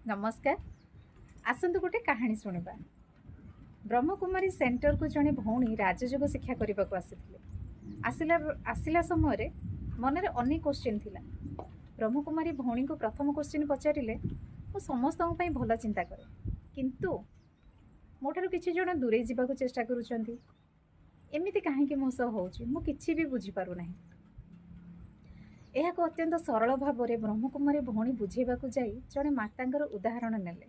ନମସ୍କାର। ଆସନ୍ତୁ ଗୋଟେ କାହାଣୀ ଶୁଣିବା। ବ୍ରହ୍ମକୁମାରୀ ସେଣ୍ଟରକୁ ଜଣେ ଭଉଣୀ ରାଜଯୋଗ ଶିକ୍ଷା କରିବାକୁ ଆସିଥିଲେ। ଆସିଲା ଆସିଲା ସମୟରେ ମନରେ ଅନେକ କୋଶ୍ଚିନ୍ ଥିଲା। ବ୍ରହ୍ମକୁମାରୀ ଭଉଣୀଙ୍କୁ ପ୍ରଥମ କୋଶ୍ଚିନ୍ ପଚାରିଲେ, ମୁଁ ସମସ୍ତଙ୍କ ପାଇଁ ଭଲ ଚିନ୍ତା କରେ, କିନ୍ତୁ ମୋ ଠାରୁ କିଛି ଜଣ ଦୂରେଇ ଯିବାକୁ ଚେଷ୍ଟା କରୁଛନ୍ତି। ଏମିତି କାହିଁକି ମୋ ସହ ହେଉଛି? ମୁଁ କିଛି ବି ବୁଝିପାରୁନାହିଁ। ଏହାକୁ ଅତ୍ୟନ୍ତ ସରଳ ଭାବରେ ବ୍ରହ୍ମକୁମାରୀ ଭଉଣୀ ବୁଝେଇବାକୁ ଯାଇ ଜଣେ ମାତାଙ୍କର ଉଦାହରଣ ନେଲେ।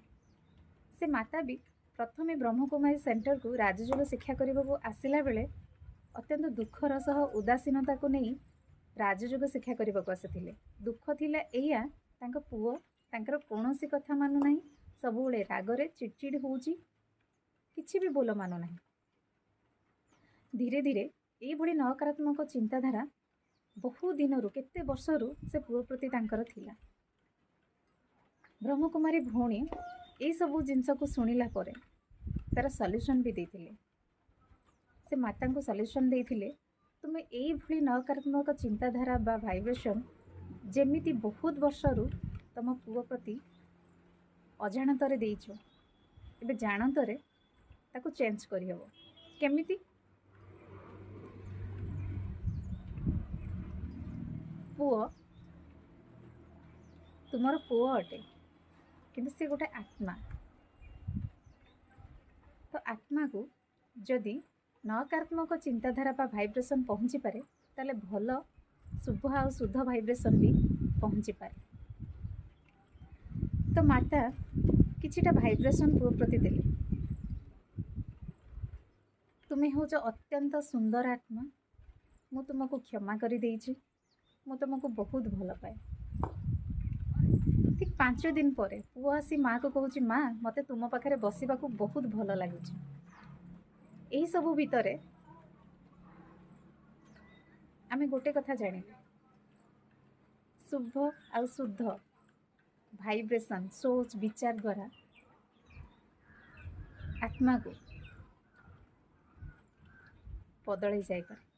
ସେ ମାତା ବି ପ୍ରଥମେ ବ୍ରହ୍ମକୁମାରୀ ସେଣ୍ଟରକୁ ରାଜଯୋଗ ଶିକ୍ଷା କରିବାକୁ ଆସିଲା ବେଳେ ଅତ୍ୟନ୍ତ ଦୁଃଖର ସହ ଉଦାସୀନତାକୁ ନେଇ ରାଜଯୋଗ ଶିକ୍ଷା କରିବାକୁ ଆସିଥିଲେ। ଦୁଃଖ ଥିଲା ଏଇଆ, ତାଙ୍କ ପୁଅ ତାଙ୍କର କୌଣସି କଥା ମାନୁନାହିଁ, ସବୁବେଳେ ରାଗରେ ଚିଡ଼ଚିଡ଼ ହେଉଛି, କିଛି ବି ବୋଲ ମାନୁନାହିଁ। ଧୀରେ ଧୀରେ ଏଇଭଳି ନକାରାତ୍ମକ ଚିନ୍ତାଧାରା ବହୁ ଦିନରୁ, କେତେ ବର୍ଷରୁ ସେ ପୁଅ ପ୍ରତି ତାଙ୍କର ଥିଲା। ବ୍ରହ୍ମକୁମାରୀ ଭଉଣୀ ଏଇସବୁ ଜିନିଷକୁ ଶୁଣିଲା ପରେ ତାର ସଲ୍ୟୁସନ୍ ବି ଦେଇଥିଲେ। ସେ ମାତାଙ୍କୁ ସଲ୍ୟୁସନ୍ ଦେଇଥିଲେ, ତୁମେ ଏଇଭଳି ନକାରାତ୍ମକ ଚିନ୍ତାଧାରା ବା ଭାଇବ୍ରେସନ୍ ଯେମିତି ବହୁତ ବର୍ଷରୁ ତୁମ ପୁଅ ପ୍ରତି ଅଜାଣତରେ ଦେଇଛ, ଏବେ ଜାଣତରେ ତାକୁ ଚେଞ୍ଜ କରିହେବ। କେମିତି? ପୁଅ ତୁମର ପୁଅ ଅଟେ, କିନ୍ତୁ ସେ ଗୋଟେ ଆତ୍ମା। ତ ଆତ୍ମାକୁ ଯଦି ନକାରାତ୍ମକ ଚିନ୍ତାଧାରା ବା ଭାଇବ୍ରେସନ୍ ପହଞ୍ଚିପାରେ, ତାହେଲେ ଭଲ ଶୁଭ ଆଉ ଶୁଦ୍ଧ ଭାଇବ୍ରେସନ୍ ବି ପହଞ୍ଚିପାରେ। ତ ମାତା କିଛିଟା ଭାଇବ୍ରେସନ୍ ପୁଅ ପ୍ରତି ଦେଲେ। ତୁମେ ହେଉଛ ଅତ୍ୟନ୍ତ ସୁନ୍ଦର ଆତ୍ମା, ମୁଁ ତୁମକୁ କ୍ଷମା କରିଦେଇଛି, ମୁଁ ତୁମକୁ ବହୁତ ଭଲ ପାଏ। ଠିକ୍ 5 ଦିନ ପରେ ପୁଅ ଆସି ମାଆକୁ କହୁଛି, ମା, ମୋତେ ତୁମ ପାଖରେ ବସିବାକୁ ବହୁତ ଭଲ ଲାଗୁଛି। ଏହିସବୁ ଭିତରେ ଆମେ ଗୋଟେ କଥା ଜାଣିଲେ, ଶୁଭ ଆଉ ଶୁଦ୍ଧ ଭାଇବ୍ରେସନ୍, ସୋଚ, ବିଚାର ଦ୍ୱାରା ଆତ୍ମାକୁ ବଦଳେଇ ଯାଇପାରେ।